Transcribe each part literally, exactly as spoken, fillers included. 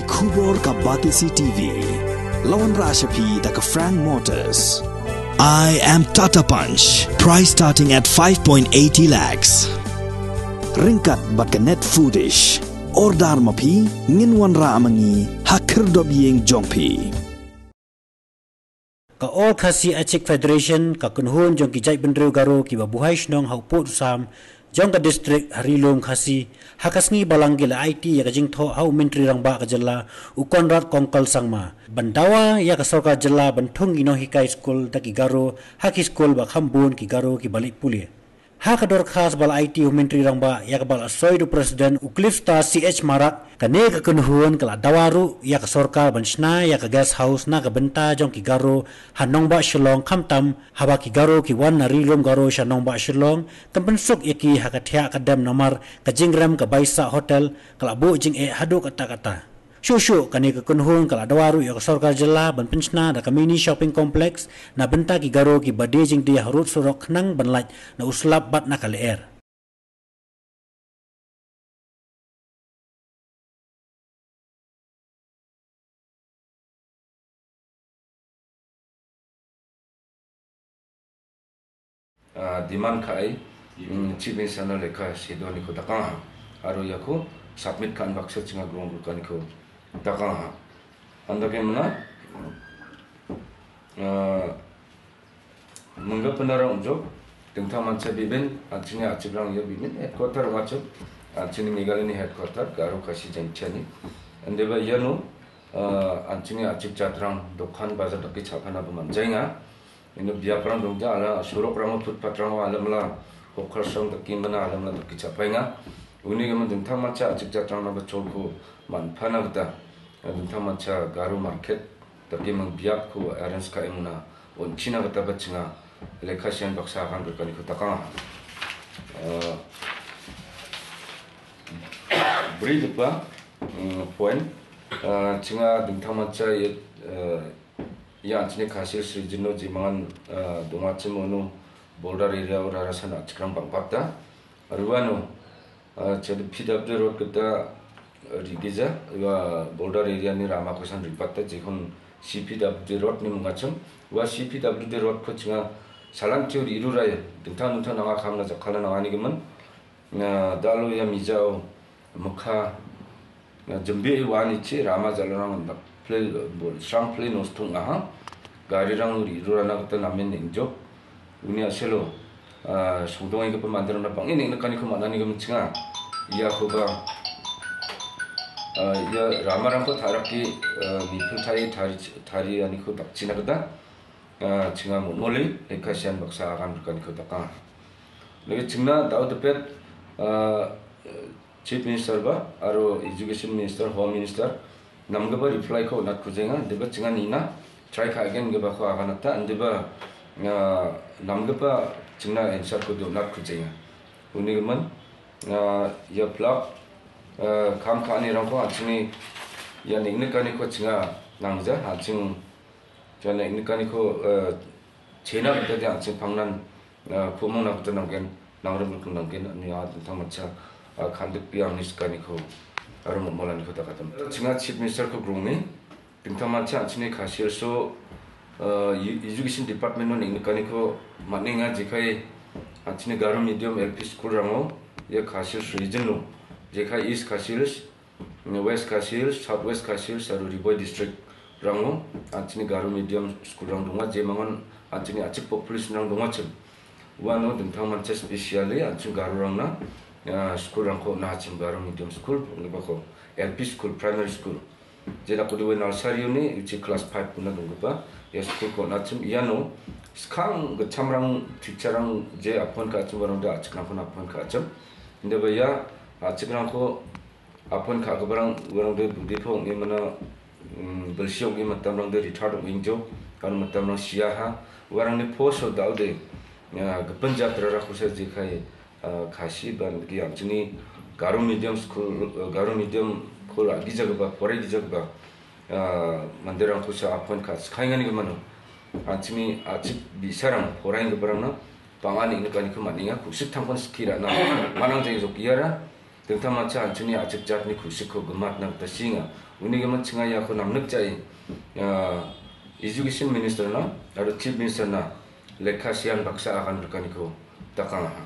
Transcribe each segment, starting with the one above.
Khubor ka Batesi T V. Lawan rasha phi da ka Frank Motors. I am Tata Punch. Price starting at five point eighty lakhs. Ringkat bad ka Net Foodish. Order ma phi, ngin wanrah mangi, ha khyrdop ïing jong phi. Ka All Khasi Achik Federation, ka kynhun jong ki jaitbynriew Garo kiba buhai shnong ha u Pud u Sam, jong ka district ha Ri-lum Khasi, ha ka sngi balang ki la aiti ïa ka jingthoh ha u Myntri Rangbah ka jylla, u Conrad Kongkal Sangma. Ban dawa ïa ka sorkar jylla ban thung ki nonghikai skul da ki Garo, ha ki skul ba kham bun ki Garo kiba leit pule. Ha ka dorkhas ba la aiti u Myntri Rangbah ïa kaba la soi da u President u Cliffstar C H Marak, kane ka kynhun ka la dawa ruh ïa ka sorkar ban shna ïa ka guest house na ka bynta jong ki Garo ha nongbah Shillong, khamtam haba ki Garo ki wan na Ri-lum Garo sha nongbah Shillong, kan pynsuk ïa ki ha ka thiah ka dem namar ka jingrem ka Baisa Hotel ka la buh jingeh haduh katta katta. Shuh shuh kane ka kynhun ka la dawa ruh ïa ka sorkar jylla ban pynshna da ka mini shopping complex na bynta ki Garo kiba die jingdie ha rud surok khnang ban lait na u slap bad na ka lyer. Ah, demand ka·e, mm, Chief Minister-na lekha see doniko dakangaha. Aro iako submit ka·ani baksa chinga grong gulkaniko dakangaha. Andake mena, ah, minggipa narang ong·jok, dingtang mancha bibin, an·chingni achikrang ia bibin headquarter ong·achim, an·chingni Meghalayani headquarter, Garo Khasi Jaintiani. Andeba iano, ah, an·chingni achik jatrang dokan bajar dake cha·panaba man·jaenga. Iano biaprang dongja, ala sorokrango, footpath-rango alamala hawkers-rang dake mena alamala dake cha·paenga. Uni gimin dingtang mancha achik jatrangnaba cholko man·pana gita, dingtang mancha Garo market dake mang biapko arrange ka·e mona on·china gitaba chinga lekha sean baksa agan rikaniko dakangaha. Ah, brigipa, mm, point, ah, chinga dingtang mancha ia, ah, ia an·chingni Khasi Hills region-o jemangan, ah, dongachim uno border area-o rarasan achikrang bang·bata. Aro uano, ah, chade P W D road gita, ah, rigija, ua border area-ni ramakosan ribata, jekon C P W D road-ni mingachim. Ua C P W D road-ko chinga salantio ri·rurae dingtang dingtang nanga kamna jakkalna nangani gimin. Ah, dalo ia mijao mikka, ah, jimbee uanichi rama jalarang dakple, srangple nosto ong·aha. Garirang ri·rurana gita namen neng·jok. Uni a·selo, ah, songdongenggipa manderangna bang·en neng·nikaniko man·ani gimin chinga. Iakoba, ah, ia ramarangko ta·rake, ah, nipiltae tari-, tarianiko dakchina gita, ah, chinga mon·mole, lekha sean baksa agan rikaniko dakangaha. Neke chingna dao dipet, ah, Chief Minister ba, aro Education Minister, Home Minister, namgipa reply-ko on·atkujaenga, indiba chinga nina try ka·gen gipako aganata, indiba, ah, namgipa chingna answer-ko on·atkujaenga. Uni gimin, ah, ia block, ah, kam ka·anirangko an·chingni ia neng·nikaniko chinga nangja, an·ching Jana neng·nikaniko, eh, chena gita dia an·ching pangnan, eh, ku·mongna gita nanggen, nangrim riking nanggen, ine a dingtang mancha, ah, kandikbea angni sikaniko aro momolaniko dakatim. Chinga Chief Minister-ko grongni, dingtang mancha an·chingni Khasi Hills-o, eh, e-, Education Department-o neng·nikaniko man·enga, jekai an·chingni Garo Medium L P School-rango, ia Khasi Hills region-o, jekai East Khasi Hills, West Khasi Hills, South West Khasi Hills aro Ri Bhoi district-rango an·chingni Garo medium school-rang donga, jemangan an·chingni a·chik population-rang dongachim. Uano dingtang mancha specially an·ching Garorangna, ah, school-rangko on·achim, Garo medium school, ong·gipako L P school, primary school. Jedakode ue nursery-oni uchi class five-ona donggipa ia school-ko on·achim. Iano skang gitchamrang, teacher-rang je appoint ka·achim, uarangde a·chikrangkon appoint ka·achim. Indiba ia a·chikrangko appoint ka·giparang uarangde budepa ong·e mana, mm, bilsi ong·e mitamrangde retired ong·engjok, aro mitamrang siaha. Uarangni post-o da·ode, ah, gipin jatrarakosa jekai, ah, Khasi ba niki an·chingni Garo medium school, ah, Garo medium-ko ra·gijagipa, poraigijagipa, ah, manderangkosa appoint ka·, skaenganigimano an·chingni a·chik bi·sarang poraienggiparangna bang·a neng·nikaniko man·enga, ku·siktangkon skie ra·na man·angjeng jok iara. Dingtang mancha an·chingni a·chik jatni ku·sikko gimatna gita sienga. Uni gimin chinga iako namnikjai, ah, Education Minister-na aro Chief Minister-na lekka sean baksa agan rikaniko dakangaha.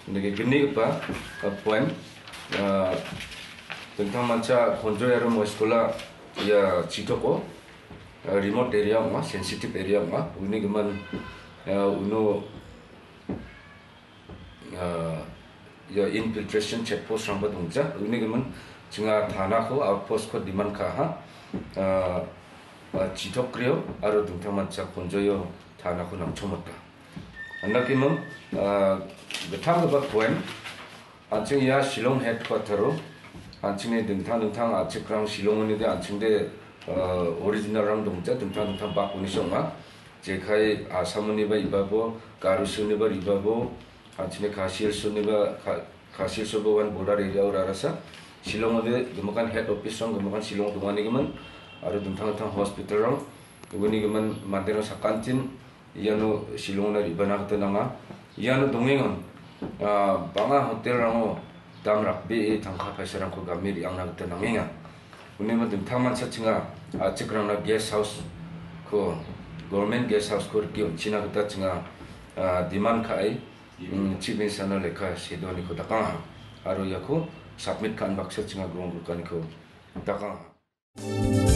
Uni ginigipa, ah, point, ah, dingtang mancha Khonjoi aro Moiskola ia chitoko, ah, remote area ong·a, sensitive area ong·a. Uni gimin, ah, uno ah, ia infiltration check post-rangba dongja. Uni gimin chinga thanako, outpost-ko demand ka·aha. Ah, ah, chitokgrio aro dingtang mancha Khonjoio thanako nangchongmota. Andakimin, ah, gittamgipa point, an·ching ia Shillong headquarter-o, an·chingni dingtang dingtang a·chikrang Shillong-onide an·chingde, ah, original-rang dongja, dingtang dingtang bakoni song·a. Jekai Assamoniba ribabo, Garo Hills-oniba ribabo, an·chingni Khasi Hills-oniba, Kha-, Khasi Hills-oba uan border area-o rarasa. Shillong-ode gimikan head office-rang gimikan Shillong donganigimin, aro dingtang dingtang hospital-rang, uni gimin manderang sakantin iano Shillong-ona re·bana gita nanga. Iano dongengan, ah, bang·a hotel-rango dam rakbee tangka paisarangko game re·angna gita nangenga. Unima dingtang mancha chinga, a·chikrangna guest house-ko, government guest house-ko rike on·china gita chinga, ah, demand ka·e, mm, Chief Minister-na lekka see doniko dakangaha. Aro iako submit ka·na baksa chinga grong grukaniko dakangaha.